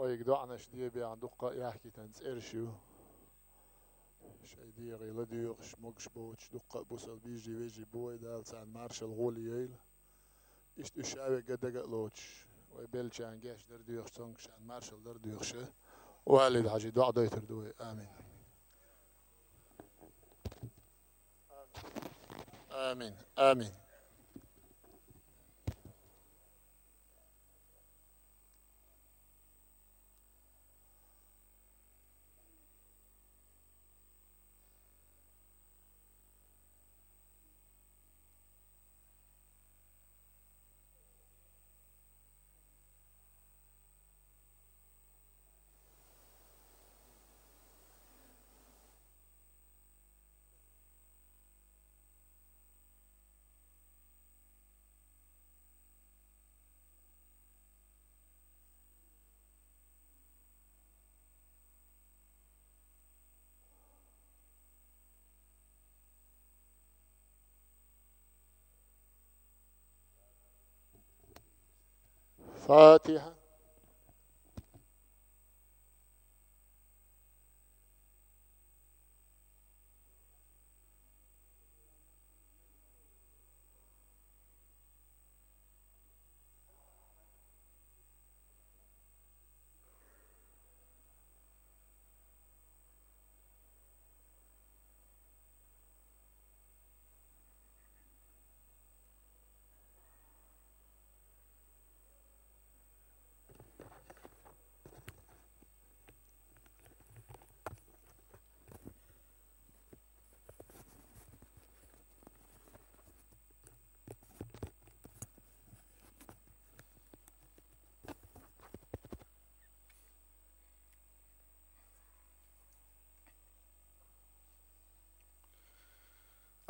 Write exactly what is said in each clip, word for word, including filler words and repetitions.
Вайга доӀанаш дебехь дуккха а яхкийтина цӀераш ю. Шайн дегӀе ладоьгӀаш, могаш боцуш дуккха а бусалба йижарий, вежарий бу вай, Дала царна маршалла, гӀоли йойла. Иштта уьш ша вега дага а лоцуш, вай беллачарна гечдар доьхуш, цуьнга шена маршалла дар доьхуш, Валид-Хьажий доӀа дойтур ду вай. Амин. Амин. Амин. فاتحة.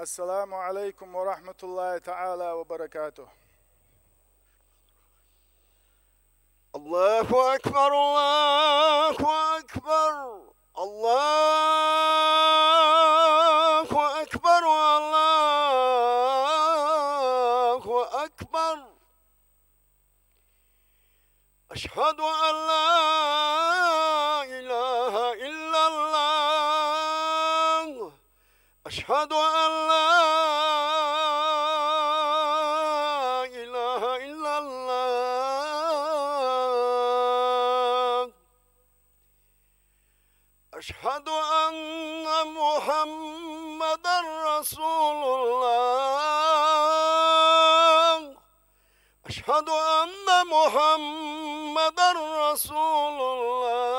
السلام عليكم ورحمة الله تعالى وبركاته. الله أكبر، الله أكبر، الله أكبر، الله أكبر. أشهد أن لا إله إلا الله. أشهد أن لا إله إلا الله. أشهد أن محمدا رسول الله. أشهد أن محمدا رسول الله.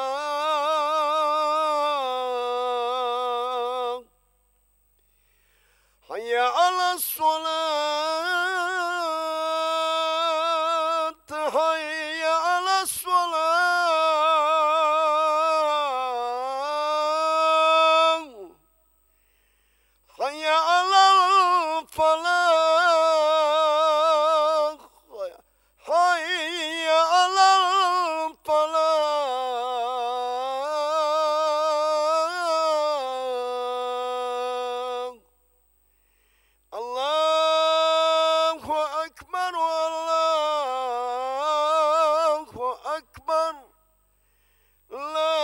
حي على الصلاة، حي على الصلاة. حي على الفلاح، حي على الفلاح. الله أكبر، الله أكبر. لا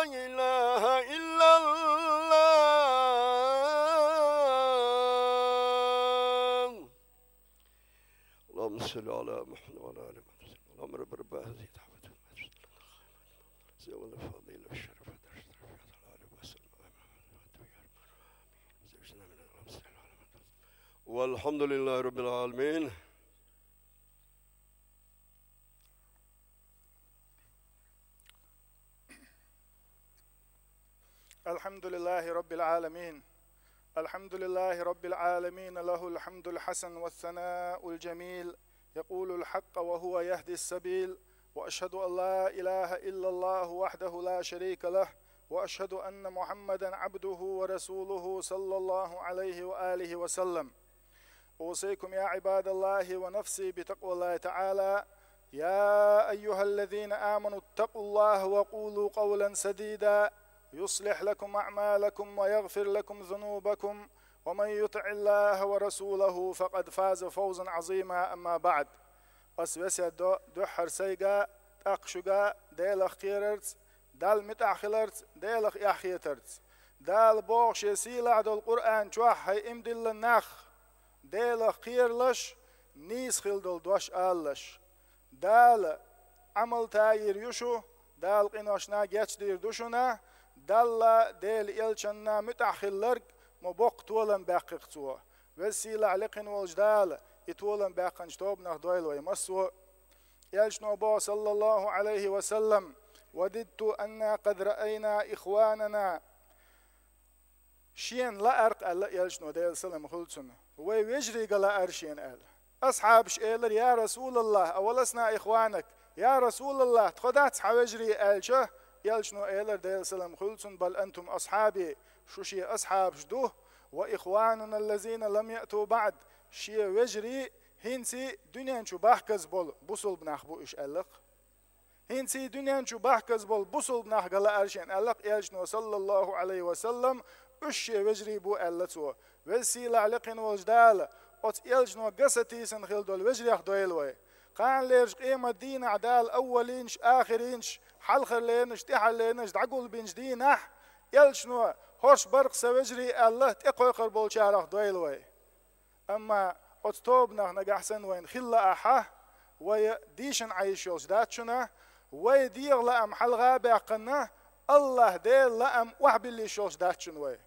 إله إلا الله. اللهم صل على محمد وعلى آل محمد. اللهم رب، رب هذه الدعوة التامة، والصلاة القائمة، آت محمدا الوسيلة والفضيلة والشرف والدرجة الرفيعة، وابعثه مقاما محمودا الذي وعدته. والحمد لله رب العالمين. الحمد لله رب العالمين. الحمد لله رب العالمين، له الحمد الحسن والثناء الجميل، يقول الحق وهو يهدي السبيل، وأشهد أن لا إله إلا الله وحده لا شريك له، وأشهد أن محمدا عبده ورسوله صلى الله عليه وآله وسلم. أوصيكم يا عباد الله ونفسي بتقوى الله تعالى. يا أيها الذين آمنوا اتقوا الله وقولوا قولا سديدا يصلح لكم أعمالكم ويغفر لكم ذنوبكم ومن يطع الله ورسوله فقد فاز فوزا عظيما. أما بعد، Ас весет до дуьххьара сайга, тӀаккха шуьга Делах кхерарца, Далла муьтӀахь хиларца, Делах эхь хетарца. Дала боху Шен сийлахь долу Къуръан чохь хьайн иман диллина нах, Делах кхералаш, нийса хила долу дош алалаш. Дала Ӏамал тайийр ю шу, Дала къиношна гечдийр ду шуна, Далла, Делан элчанна муьтӀахь хилларг ма боккха толам баьккхи-кх цо. Веза-сийлахь лекхина волчу Дала и толам баьккхинчу тобанах дойла вай массо а. Элчано боху, саллаллаху Ӏалайхи ва саллам: «Вадидту анна къад раайна ихванана». Шена лаара-кх, аьлла элчано, Делан салам хуьлу цунна, вай вежарий ган лаара шена, аьлла. Асхьабаш элира: «Я Расулаллах, аваласна ихванак, я Расулаллах, тхо дац хьан вежарий?» аьлча, элчано элира, Делан салам хуьлу цунна: «Бал антум асхьаби, шу шен асхьабаш ду, ва ихвануна аллазина лам яъту баъд, шен вежарий хӀинца дуьнен чу бахказа болу бусулба нах бу уьш», аьлла-кх. ХӀинца дуьнен чу бахказа болу бусулба нах ган лаара шена, аьлла-кх элчано, саллаллаху Ӏалайхи ва саллам, уьш шен вежарий бу, аьлла цо. Веза-сийлахь лекхина волчу Дала оцу элчано ган сатийсина хила долу вежарех дойла вай. Кханалерчу къемат дийнахь Дала аввалинаш, ахиринаш, хьалхарлернаш, тӀаьхьарлернаш дӀагулбинчу дийнахь, элчано, хӀорш бара-кх сан вежарий аьлла, тӀекхойкхур болчарах дойла вай. Амма оцу тобанах нагахь санна вайна хила лаахь, вай дийшина Ӏан йиш йолуш дац шуна, вай дегӀан лаам хьалха а баьккхина, АллахӀ Делан лаам охьабилла йиш йолуш дац шуна вай.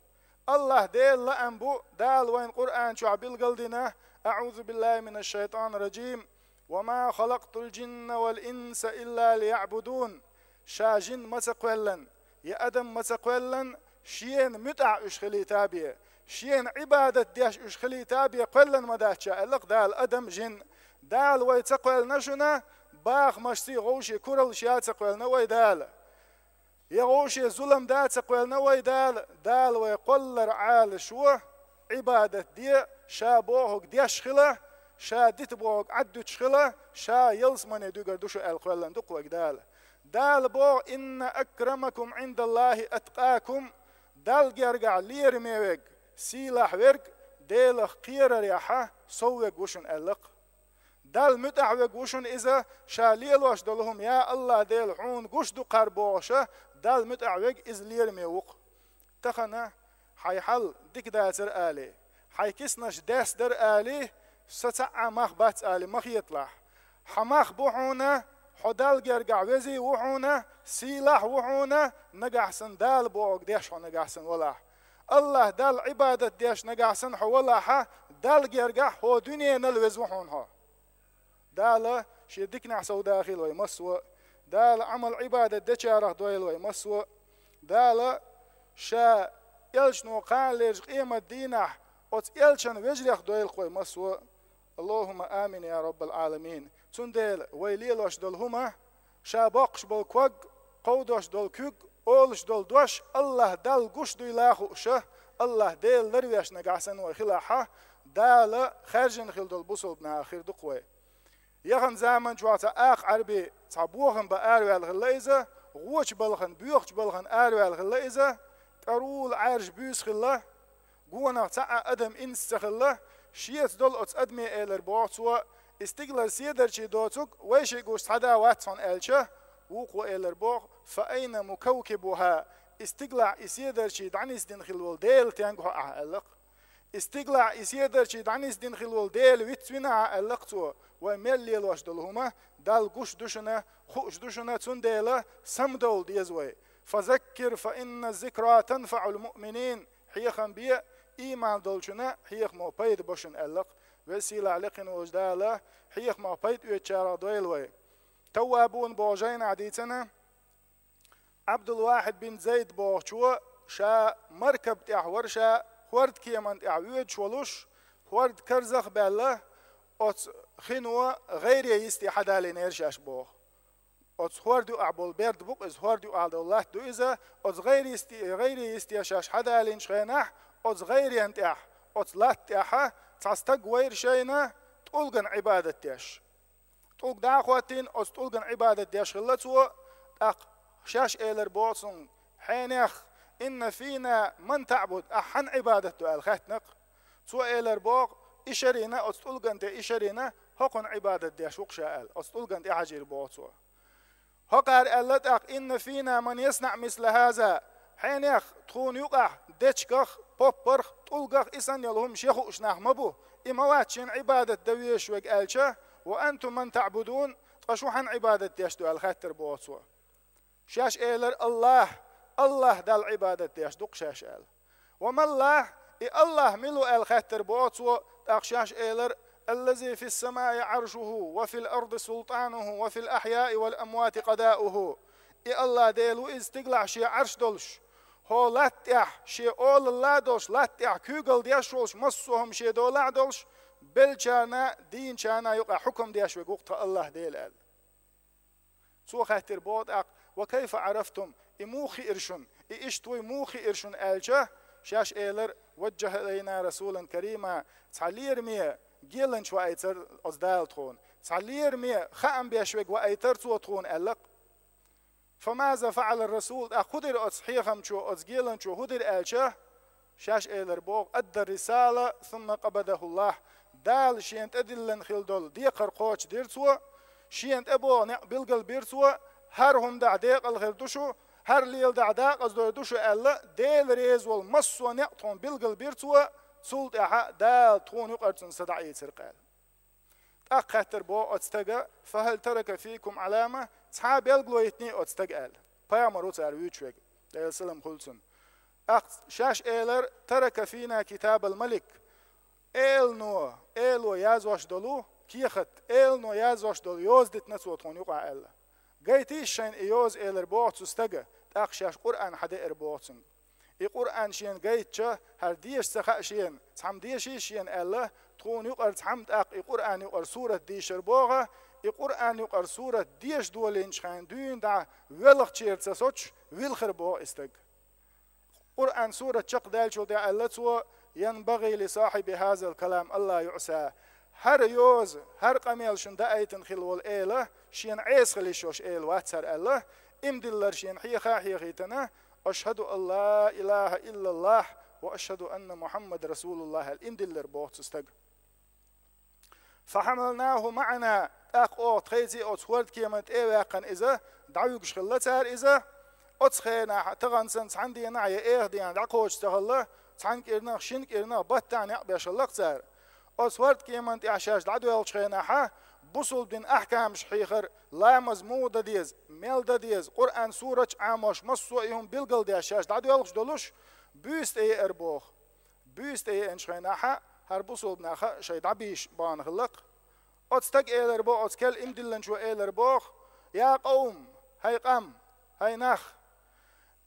АллахӀ Делан лаам бу Дала вайна Къуръан чохь билгалдина: «АӀузу биллахи минаш шайтанир раджим. Ва ма халакътул джинна вал инса илла лияъбудун». Ша жин ма ца кхоьллина, я адам ма ца кхоьллина, шена муьтӀахь уьш хилийта бен, шена Ӏибадат деш уьш хилийта бен кхоьллина ма дац ша, аьлла-кх Дала адам, жин. Дала вай ца кхоьллина шуна, бахамашций, вовшийн кураллаш ян ца кхоьллина вай Дала. Я вовшийн зулам дан ца кхоьллина вай Дала, Дала вай кхоллар Ӏалашо, Ӏибадат де, ша бохург деш хила, ша дита бохург Ӏаддуьтуш хила, ша ялсамане дуьгур ду шу аьлла кхоьллина ду-кх вайга Дала. Дала боху: «Инна акрамакум Ӏиндаллахи аткъакум». Далла гергахь лераме верг, сийлахь верг, Делах кхерарехь сов верг ву шуна аьлла-кх. Далла муьтӀахь верг ву шуна иза, ша лелош долу хӀума, я АллахӀ Дела, хьуна гуш ду кхара бохуша, Далла муьтӀахь верг иза лераме ву-кх. Тахана хьайн хьал дика дацара алий, хьайн киснаш дес дара алий, сан цхьа а мах бац алий ма хеталахь. Хьан мах бу хьуна, хьо Далла гергахь везий ву хьуна, сийлахь ву хьуна, нагахь санна Дала бохург деш хьо нагахь санна валахь. АллахӀ Далла Ӏибадат деш нагахь санна хьо валахьа, Далла гергахь хӀокху дуьненал веза ву хьуна хьо. Дала шен диканехь сов дахийла вай массо а. Дала Ӏамал-Ӏибадат дечарах дойла вай массо а. Дала ша элчано кханалерчу къемат дийнахь оцу элчан вежарех дойла-кх вай массо а. Аллахумма амин, я Раббал Ӏаламин. Цундела вай лелош долу хӀума, ша боккхуш болу ког, кховдош долу куьг, олуш долу дош АллахӀ Далла гуш дуйла а хууша, АллахӀ Дела ларвеш нагахь санна вай хилахьа, Дала хаьржина хила долу бусулба нахах хир ду-кх вай. Яхана заман чохь цхьа акха Ӏаьрби цхьа бохам бан араваьлла хилла иза, гӀочу балхана, боьхачу балхана араваьлла хилла иза, тӀарула Ӏаьржа буьйса хилла, гонах цхьа а адам инса ца хилла, шеца долу оцу адаме элира боху цо, и стигалара седарчий доцург вайшиъ гуш цхьа да вац хьуна аьлча, вукхо элира боху, фа айна мукавкибуха, и стигалахь и седарчий дӀанисдина хилла волу Дела тенга хьо ахьа аьлла-кх. И стигалахь и седарчий дӀанисдина хилла волу Дела вицвина ахьа аьлла-кх цо, вай мел лелош долу хӀума Далла гуш ду шуна, хууш ду шуна, цундела самадовла деза вай. Фазаккир фа инна зикра танфаӀул муъминин. Хьехам бе, ийман долчунна хьехамо пайда бо шуна аьлла-кх. Веза-сийлахь лекхина волчу Дала хьехамах пайда оьцучарах дойла вай. Таввабун боху жайнахь дийцина, Ӏабдулвахьид бин Зайд бохучо, ша маркаб тӀехь вара, ша хӀорда кеман тӀехь воьдуш волуш, хӀорда карзах а баьлла, оцу хино гӀайре йисте хьадалийнера шаьш боху. Оцу хӀорда юкъахь болу берд бу-кх иза, хӀорда юкъахь долу латта ду иза, оцу гӀайре йисте, гӀайре йисте шаьш хьадалийнчу хенахь, оцу гӀайрен тӀехь, оцу латта тӀехьа цхьа стаг вайра шайна, тӀулган Ӏибадат деш. ТӀулг дӀа а хӀоттийна, оцу тӀулган Ӏибадат деш хилла цо, тӀаккха шаьш элира боху цунга: «Хьенех, инна фина ман таъбуд, ахьа хьан Ӏибадат ду?» аьлла хаьттина-кх. Цо элира боху: «Ишарина, оцу тӀулган тӀе ишарина, ХӀокхунна Ӏибадат деш ву-кх ша аьлла, оцу тӀулгана тӀехьажийра боху цо. ХӀокхара аьлла тӀаккха: «Инна фина ман яснаӀ мисла хаза». Хьенех, тхуна юкъахь, дечигах, поппарх, тӀулгах и санна йолу хӀума шен хууш нах ма бу. И ма вац шена Ӏибадат дан везаш верг аьлча, «ва антум ман таӀбудун», ткъа шу хьанна Ӏибадат деш ду аьлла хаьттира боху цо. Шаьш элира: «АллахӀ, АллахӀ Далла Ӏибадат деш ду-кх шаьш», – аьлла. «Ва маллахӀ, и АллахӀ мила ву?» – аьлла хаьттира боху цо, тӀаккха шаьш элира: «Аллази фис самаи Ӏаршуху, ва фил арди султануху, ва фил ахьяи вал амвати къадауху». И АллахӀ Дела ву иза, стигалахь шен Ӏарш долуш, хӀокху латта тӀехь шен олалла а долуш, латта тӀехь куьйгалла деш волуш, массо а хӀума шен долахь а долуш, беллачарна, дийначарна юкъахь хьукам деш верг ву-кх тхан АллахӀ Дела аьлла. Цо хаьттира боху тӀаккха: «Ва кайфа Ӏарафтум? И муха хиира шуна? И иштта вуй муха хиира шуна?» – аьлча, шаьш элира: «Ваджжаха илайна расулан карима», цхьа лераме геланча ваийцира оцу Дала тхуна, цхьа лераме хаам беш верг ваийтира цо тхуна аьлла-кх. «Фамаза фаӀала расул», тӀаккха хӀун дира оцу хьехамчо, оцу геланчо хӀун дира аьлча, шаьш элира боху: «Адда рисала, сумма къабадахуллахӀ». Дала шена тӀедиллина хила долу декхар кхочушдира цо, шена тӀебогӀу некъ билгал бира цо, хӀара хӀума дахь декъал хир ду шу, хӀара леладахь декъаза дойр ду шу аьлла, Дела реза волу массо а некъ тхуна билгал бира цо, цул тӀаьхьа Дала тхуна юкъара цунна са дӀаийцира-кх аьлла. ТӀаккха хаьттира боху оцу стага: «Фахал тарака фикум Ӏалама?» Цхьа а билгало йитиний оцу стага аьлла. Пайхамар ву цара вуьйцуш верг, Делан салам хуьлда цунна. ТӀаккха шаьш элира: «Тарака фина китабал малик». Элано, эло яздеш долу кехат, элано яздеш долу йоза дитина цо тхуна юкъахь аьлла. «Гайтийша шайна и йоза», – элира боху цу стага, тӀаккха шаьш Къуръан хьадеара боху цуьнга. И Къуръан шена гайтича, хӀара деша ца хаьа шена, цхьамма дешийша шена аьлла, тхуна юкъара цхьамма тӀаккха и Къуръан юкъара сурат дийшира боху, и Къуръан юкъара сурат деша долийначу хенахь дуьйна дӀа велхачеран ца соцуш, вилхира боху и стаг. Къуръан сурат чекхдаьллачул тӀаьхьа аьлла цо: «ЯнбагӀи ли сахьиби хазал калам алла юӀса». ХӀара йоза, хӀара къамел шуна даийтина хила волу эла, шена Ӏеса хила йиш йолуш эла вац хӀара аьлла, иман диллар шена хьеха а хьехийтина, «Ашхаду ан ла илаха иллаллахӀ ва ашхаду анна Мухьаммадан расулуллахӀ», аьлла, иман диллира боху цу стага. «ФахьамалнахӀу маӀана», тӀаккха оха тхайций оцу хӀордкеман тӀе а ваьккхина иза, дӀавуьгуш хилла цара иза. Оцу хенахь, тахана санна цхьана дийнахь я эха дийнахь дӀакхочуш ца хилла, цхьана кӀирнах, шина кӀирнах баттахь некъ беш хилла-кх цара. Оцу хӀордкеман тӀехь шаьш дӀадоьлхучу хенахьа, бусулба дин ахькамаш хьийхар, ламаз муха дан деза, мел дан деза, Къуръан сурат а Ӏамош, массо а и хӀума билгалдеш шаьш дӀадоьлхуш долуш, буьйса тӀееара боху. Буьйса тӀееанчу хенахьа, хӀара бусулба наха шайн дӀабийш бахана хилла-кх. Оцу стага элира боху, оцу кел иман диллинчо элира боху: «Я къавм, хӀай къам, хӀай нах,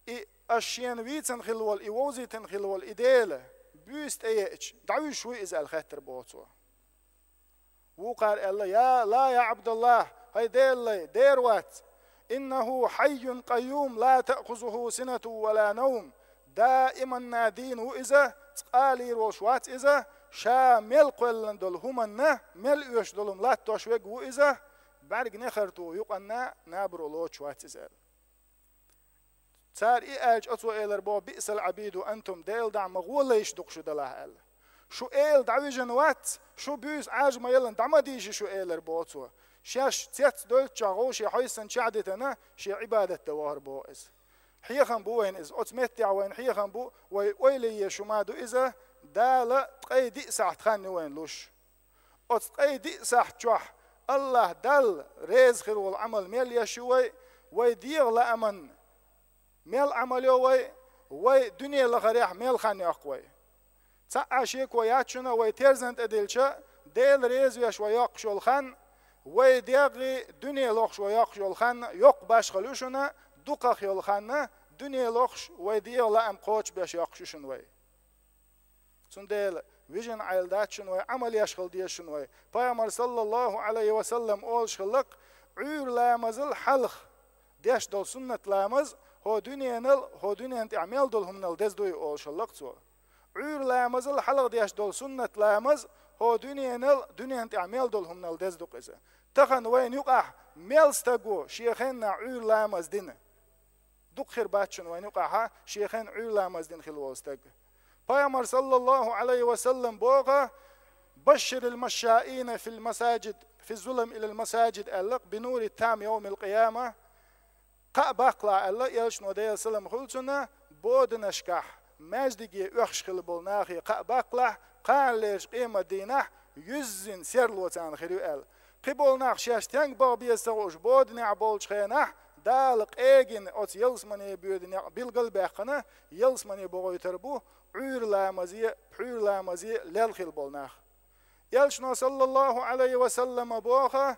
и аша шена вийцина хила волу, и вовзийтина хила волу и Дела, буьйса тӀееача, дӀавуьжуш вуй иза?» – аьлла хаьттира боху цо. Вукхара аьлла: «Я, ла, я ӀабдаллахӀ, хӀай Делан лай, дера вац. ИннахӀу хьайюн къайюм, ла таъхузухӀу синату ва ла навм». Даиманна дийна ву иза, цкъа а лийр волуш вац иза, ша мел кхоьллина долу хӀуманна, мел оьшуш долу хӀума латтош верг ву иза, бӀаьрг нехарто юкъанна набаро лоцуш вац иза аьлла. Цара и аьлча, оцо элира боху: «Биъсал Ӏабиду антум, Делан дӀа ма гӀолайша ду-кх шу делахь», – аьлла. «Шу эла дӀавижина вац, шу буьйса Ӏажа ма еллина дӀа ма дийши шу», – элира боху цо. Шаьш цец дойтучохь гӀовше хьойсанчохь дитина, шен Ӏибадат дан вахара боху иза. Хьехам бу вайна иза, оцу меттехь вайна хьехам бу, вай ойла е шу ма ду иза, Дала ткъе диъ сахьт хан ю вайна луш. Оцу ткъе диъ сахьт чохь АллахӀ Далла реза хир волу Ӏамал мел еш ю вай, вай дегӀан лааман мел Ӏамал йо вай, вай дуьне лахарехь мел хан йоккху вай. Цхьа а шеко яц шуна, вай терзан тӀе дилча, Дела реза веш вай йоккхуш йолу хан, вай дегӀ а, дуьне лохуш вай йоккхуш йолу хан йоккха башхалла ю шуна, дукхах йолу хан, дуьне лохуш, вай дегӀан лаам кхочушбеш йоккхуш ю шуна вай. Цундела вижина Ӏайла дац шуна вай, Ӏамал еш хила деза шуна вай. Пайхамар, саллаллахӀу Ӏалайхи ва саллам, олуш хилла-кх: «Ӏуьйра ламазал хьалха деш долу суннат ламаз хӀокху дуьненал, хӀокху дуьнен тӀехь мел долу хӀуманал деза дуй», – олуш хилла-кх цо. Ӏуьйра ламазал хьалха деш долу суннат ламаз хӀокху дуьненал, дуьнен тӀехь мел долу хӀуманал деза ду-кх иза. Тахана вайна юкъахь мел стаг ву шен хеннахь Ӏуьйра ламаз дина? Дукха хир бац шуна вайна юкъахьа шен хенна Ӏуьйра ламаз дина хила волу стаг. Пайхамар, саллаллахӀу Ӏалайхи ва саллам, боху: «Башширил машшаина фил масаджид, фи зулам илал масаджид», аьлла, «би нури там йовмил къияма». Кхаъ баккхалахь, аьлла, элчано, Делан салам хуьлда цунна, боданашкахь маьждиге оьхуш хилла болу нахе кхаъ баккхалахь, кханалерчу къематдийнахь юьззина серло царна хир ю аьлла. Кхин болу нах шаьш стенга баха беза ца хууш, боданехь болчу хенахь, Дала къегина оцу ялсамане боьду некъ билгал а баьккхина, ялсамане бохуьйтур бу Ӏуьйра ламазе, пхьуьйра ламазе лел хилла болу нах. Элчано, саллаллаху Ӏалайхи ва саллама, боху,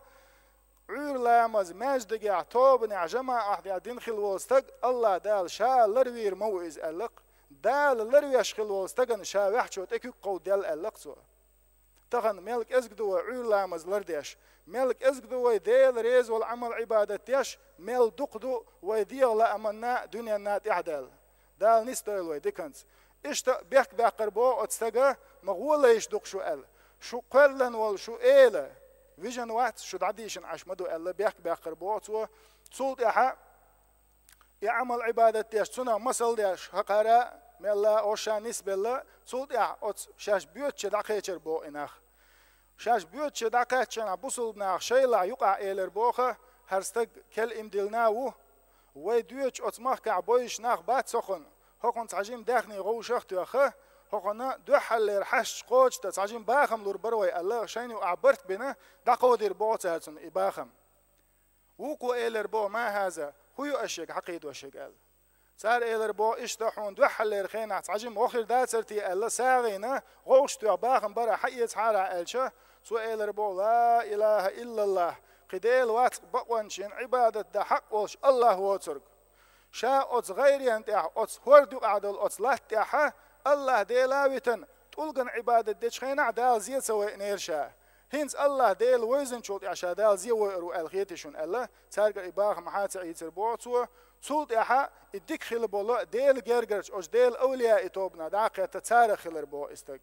Ӏуьйра ламаз маьждигехь, тобанехь, жамаӀатехь дина хилла волу стаг АллахӀ Дала Ша ларвийр ма ву иза аьлла-кх. Дала ларвеш хилла волу стагана Ша ваьхьчо тӀе куьг кховдаделла аьлла-кх цо. Тахана мел кӀезиг ду вай Ӏуьйра ламаз лардеш, мел кӀезиг ду вай Дела реза волу Ӏамал-Ӏибадат деш, мел дукха ду вай дегӀан лааманна а, дуьненна а тӀаьхьадаьлла. Дала нисдойла вай диканца. Иштта бехк баьккхира боху оцу стага, ма гӀолайша ду-кх шу аьлла. Шу кхоьллина волу шу эла вижина вац, шу дӀадийшина Ӏаш ма ду аьлла, бехк баьккхира боху цо. Цул тӀаьхьа и Ӏамал-Ӏибадат деш, цунах масал деш, хӀокхара а мелла а, оша а нисбелла, цул тӀаьхьа оцу шаьш боьдуче дӀакхечира боху и нах. Шаьш боьдуче дӀакхаьчча, бусулба наха шайлахь юкъахь элира боху, хӀара стаг кел-им диллина а ву. Вай доьдучу оцу махкахь бойуш нах бац хӀокхунна, хӀокхунна цхьа жима даьхни гӀовшах а тоьхна, хӀокхунна дуьххьарлера хьашташ кхочушдан цхьа жима бахам лур бара вай аьлла, шайна юкъахь барт бина, дӀакховдийра боху цара цунна и бахам. Вукхо элира боху: «Ма хӀаза, хӀун ю аш ерг хьакхийдош ерг?» аьлла. Цара элира боху: «Иштта хьуна дуьххьарлера хенахь цхьа жима гӀо хир дацара те?» аьлла, сагӀина, гӀовшах тоьхна бахам бара, хьаэцахьара аьлча, цо элира боху: «Ла илаха иллаллах, кхин Дела вац-кх бакъончийн Ӏибадат дан хьакъ волуш АллахӀ воцург. Ша оцу гӀайренна тӀехь, оцу хӀорда юкъахь долу оцу латта тӀехь АллахӀ Дела а витина, тӀулган Ӏибадат дечу хенахь Дала зе ца вайинера ша. ХӀинца АллахӀ Дела вевзинчул тӀаьхьа ша Дала зе войур ву аьлла хетий шуна?» аьлла, цаьрга и бахам хьа а ца Ӏийцира боху цо. Цул тӀаьхьа и дика хилла болу, Дела гергарчу оцу Делан авлияийн тобанах дӀа а кхетта, царах хилира боху и стаг.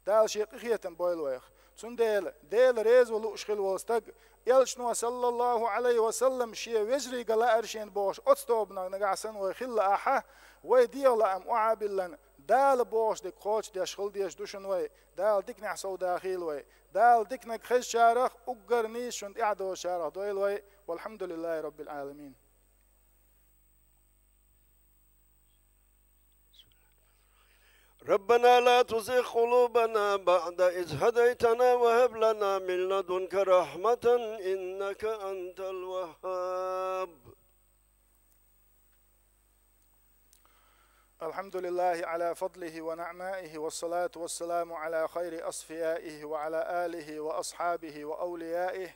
Дала Шен къинхетам бойла вайх. Цундела Дела реза ван лууш хилла волу стаг, Элчано, саллаллаху Ӏалайхи ва саллам, шен вежарийга лаьара шена бохуш оцу тобанах нагахь санна вай хилла лаахь, вай дегӀан лаам охьа а биллина, Дала бохуш дерг кхочушдеш хила дезаш ду шуна вай. Дала диканехь совдахийла вай. Дала диканиг хезачарах, уггар нийса шуна тӀаьхьадолчарах дойла вай. Валхьамдулиллахи Роббил Ӏаламин. ربنا لا تزغ قلوبنا بعد إذ هديتنا وهب لنا من لدنك رحمة إنك أنت الوهاب. الحمد لله على فضله ونعمائه، والصلاة والسلام على خير أصفيائه وعلى آله وأصحابه وأوليائه.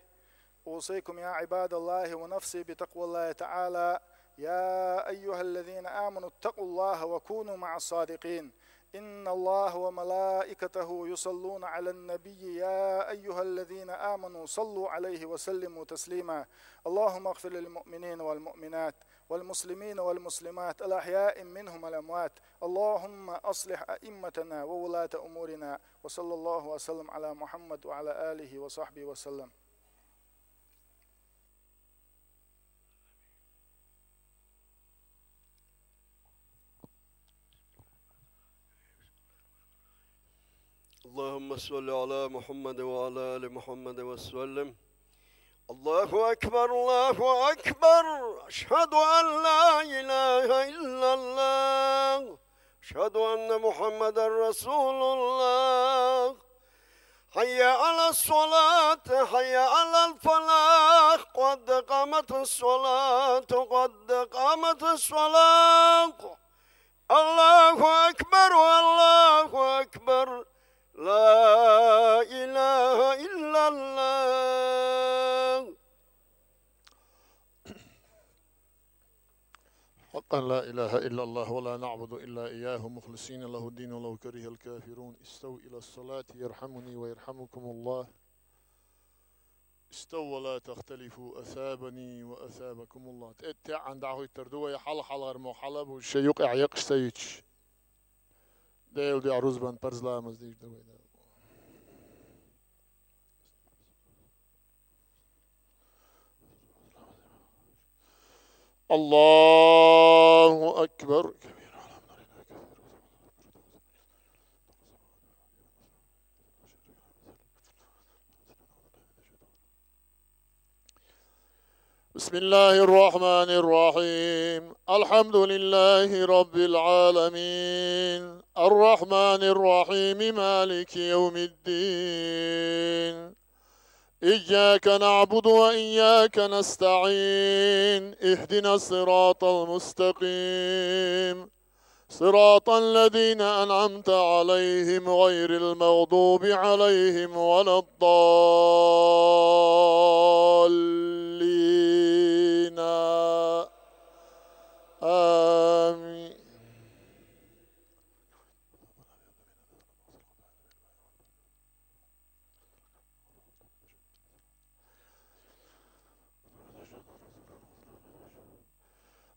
أوصيكم يا عباد الله ونفسي بتقوى الله تعالى. يا أيها الذين آمنوا اتقوا الله وكونوا مع الصادقين. إن الله وملائكته يصلون على النبي، يا أيها الذين آمنوا صلوا عليه وسلموا تسليما. اللهم اغفر للمؤمنين والمؤمنات والمسلمين والمسلمات الأحياء منهم والأموات. اللهم أصلح أئمتنا وولاة أمورنا. وصلى الله وسلم على محمد وعلى آله وصحبه وسلم. اللهم صل على محمد وعلى آل محمد وسلم. الله أكبر، الله أكبر. أشهد أن لا إله إلا الله. أشهد أن محمدا رسول الله. حي على الصلاة، حي على الفلاح، قد قامت الصلاة، قد قامت الصلاة. الله أكبر، الله أكبر. لا إله إلا الله. حقا لا إله إلا الله ولا نعبد إلا إياه مخلصين له الدين ولو كره الكافرون. استو إلى الصلاة يرحمني ويرحمكم الله. استو ولا تختلفوا أثابني وأثابكم الله. ТӀе-, тӀаьхьа дӀахӀуьттур ду вай, хьалха-хьалхара мо хьала а бу, шайн юкъехь екъаш ца юьтуш. Делан дуьхьа рузбан парз ламаз дийр ду вай. الله أكبر. بسم الله الرحمن الرحيم. الحمد لله رب العالمين. الرحمن الرحيم. مالك يوم الدين. إياك نعبد وإياك نستعين. اهدنا الصراط المستقيم. صراط الذين أنعمت عليهم غير المغضوب عليهم ولا الضالين. آمين.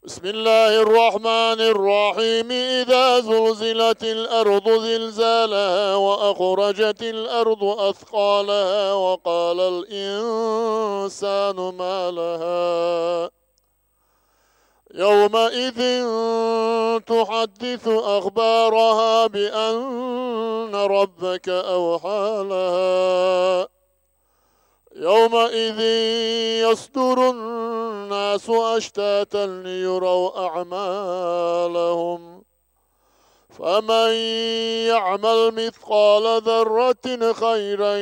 بسم الله الرحمن الرحيم. إذا زلزلت الأرض زلزالها وأخرجت الأرض أثقالها وقال الإنسان ما لها يومئذ تحدث أخبارها بأن ربك أوحى لها. يومئذ يصدر الناس أشتاتا ليروا أعمالهم. فمن يعمل مثقال ذرة خيرا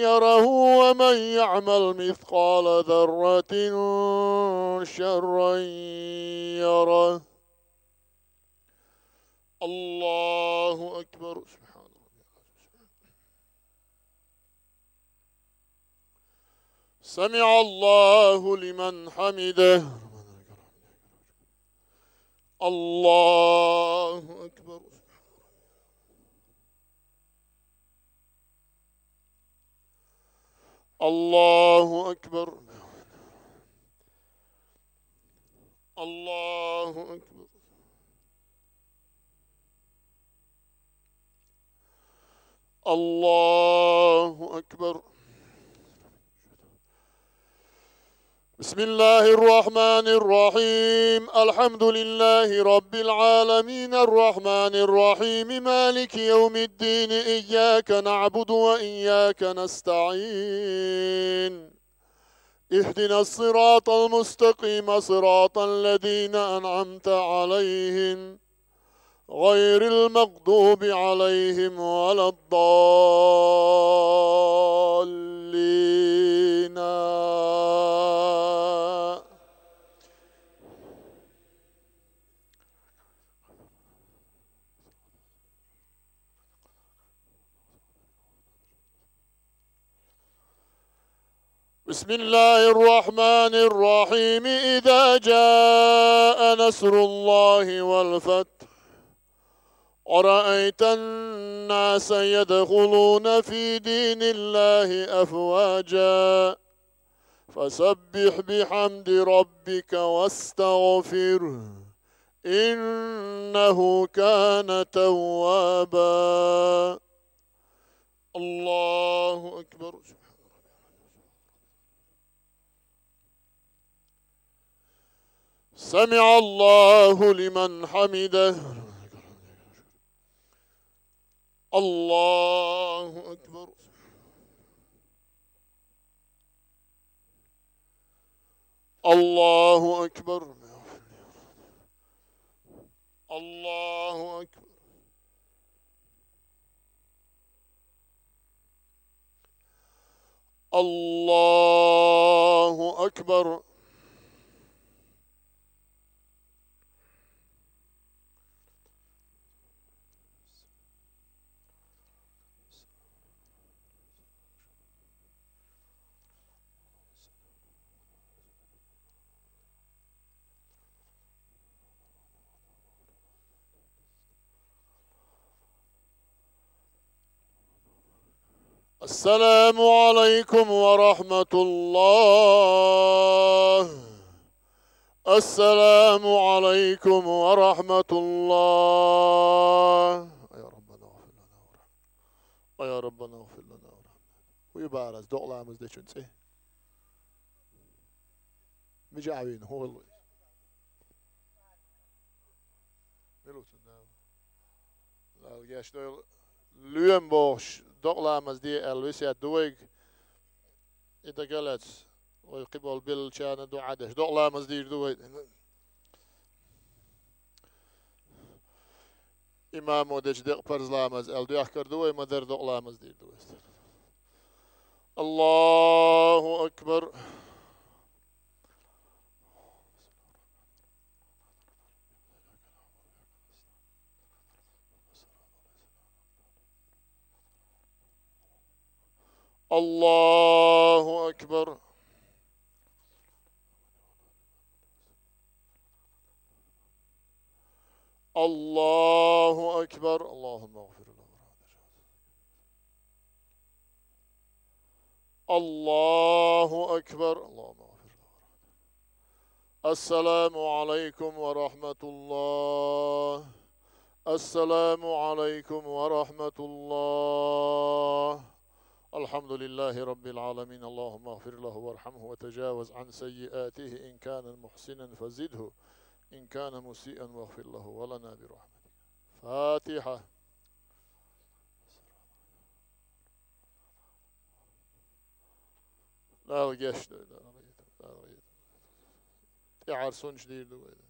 يره ومن يعمل مثقال ذرة شرا يره. الله أكبر. سبحان الله. سمع الله لمن حمده. الله أكبر. الله أكبر. الله أكبر. الله أكبر. بسم الله الرحمن الرحيم. الحمد لله رب العالمين. الرحمن الرحيم. مالك يوم الدين. إياك نعبد وإياك نستعين. اهدنا الصراط المستقيم. صراط الذين أنعمت عليهم غير المغضوب عليهم ولا الضالين. بسم الله الرحمن الرحيم. إذا جاء نصر الله والفتح ورأيت الناس يدخلون في دين الله أفواجا فسبح بحمد ربك واستغفره إنه كان توابا. الله أكبر. سمع الله لمن حمده. الله أكبر. الله أكبر. الله أكبر. الله أكبر. السلام عليكم ورحمة الله. السلام عليكم ورحمة الله. يا ربنا اغفر لنا وارحمنا. يا ربنا اغفر لنا وارحمنا. ويبارز دعوامز دچون سي. مجاوين هو الله. Милутун Дала. Лалгеш дойл луьйм бохуш, докъаламаз де аьлла весет ду вайга. И дагалац, Вай кхы болу беллачарна дуӀа деш, докъа ламаз дийр ду вай. Имамо дечу декъа парз ламаз аьлла доьхкар ду вай, ма-дарра докъа ламаз дийр ду вай. Аллаху акбар. Аллаху акбар. Аллаху акбар. اللهم اغفر له. الله أكبر. اللهم اغفر له. السلام عليكم ورحمة الله. السلام عليكم ورحمة الله. الحمد لله رب العالمين. اللهم اغفر له وارحمه وتجاوز عن سيئاته. إن كان محسنا فزده، إن كان مسيئا واغفر له ولنا برحمتك. فاتحة. Дала гечдойла, Дала гечдойла. ТӀаьхьара суннаташ дийр ду вай.